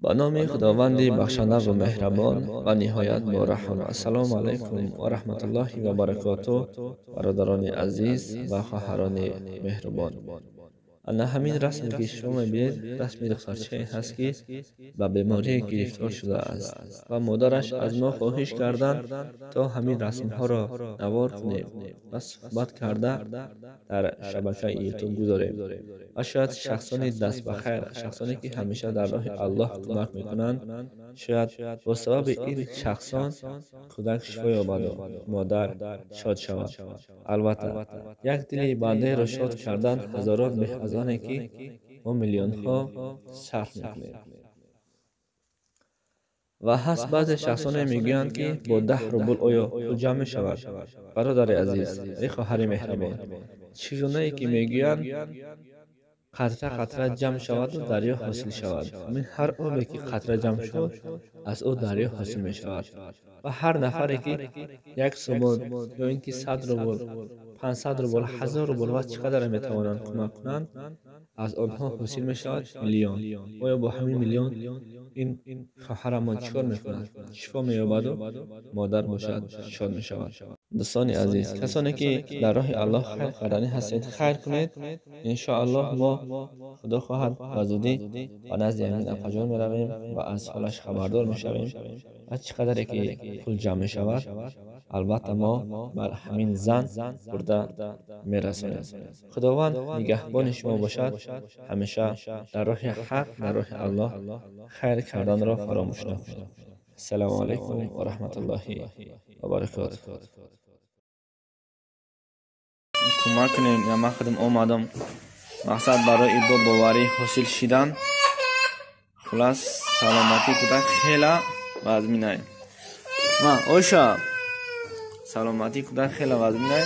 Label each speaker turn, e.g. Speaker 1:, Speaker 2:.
Speaker 1: Ба номи Худованди бахшанда ва меҳрабон ва ниҳоят бораҳм. Ассалому алайкум ва раҳматуллоҳи ва баракотуҳ, бародарони азиз ва хоҳарони меҳрубон. Ана ҳамин расме, ки шумо мебинед, расми духтарчае ҳаст, ки ба беморие гирифтор шудааст ва модараш аз мо хоҳиш карданд, то ҳамин расмҳоро навор кунем ва суҳбат карда дар шабакаи Ютуб гузорем ва шояд шахсони даст ба хайр, шахсоне, ки ҳамеша дар роҳи Аллоҳ кӯмак мекунанд, шояд бо сабаби ин шахсон кӯдак шифо ёбаду модар шод шавад. Албатта, як дили бандаеро шод кардан ҳазорон беҳ аз оне, ки мо миллионҳо сарф мекунем. Ва ҳаст баъзе шахсоне мегӯянд, ки бо 10 рубл оё пул ҷамъ мешавад? Бародари азиз, эй хоҳари меҳрабон, чӣ гунае ки мегӯянд, қатра қатра ҷамъ шаваду дарё ҳосил шавад, ҳамин ҳар обе, ки қатра ҷамъ шуд, аз ӯ дарё ҳосил мешавад. Ва ҳар нафаре, ки 1 сомон ё ин ки 100 рубл, 500 рубл, 1000 рубл ва чӣ қадаре метавонанд кӯмак кунанд, аз онҳо ҳосил мешавад миллион. Оё бо ҳамин миллион ин хоҳарамон чӣ кор мекунад? Шифо меёбаду модар бошад, шод мешавад. Дӯстони азиз, касоне, ки дар роҳи Аллоҳ хайр карданӣ ҳастед, хайр кунед. Иншоаллоҳ, мо, Худо хоҳад, ба зудӣ ба назди ҳамин апаҷон меравем ва аз ҳолаш хабардор мешавем ва чӣ қадаре ки пул ҷамъ мешавад, албатта, мо бар ҳамин зан бурда мерасонем. Худованд нигаҳбони шумо бошад. Ҳамеша дар роҳи ҳақ, дар роҳи Аллоҳ хайр карданро фаромӯш накунед. Ассалому алайкум ва раҳматуллоҳи ва баракотуҳ. Кӯмак кунем. Ман худам омадам, мақсад барои бо боварӣ ҳосил шидан. Хулас, саломатии кӯдак хела вазминай. Ма оша, саломатии кӯдак хела вазминай.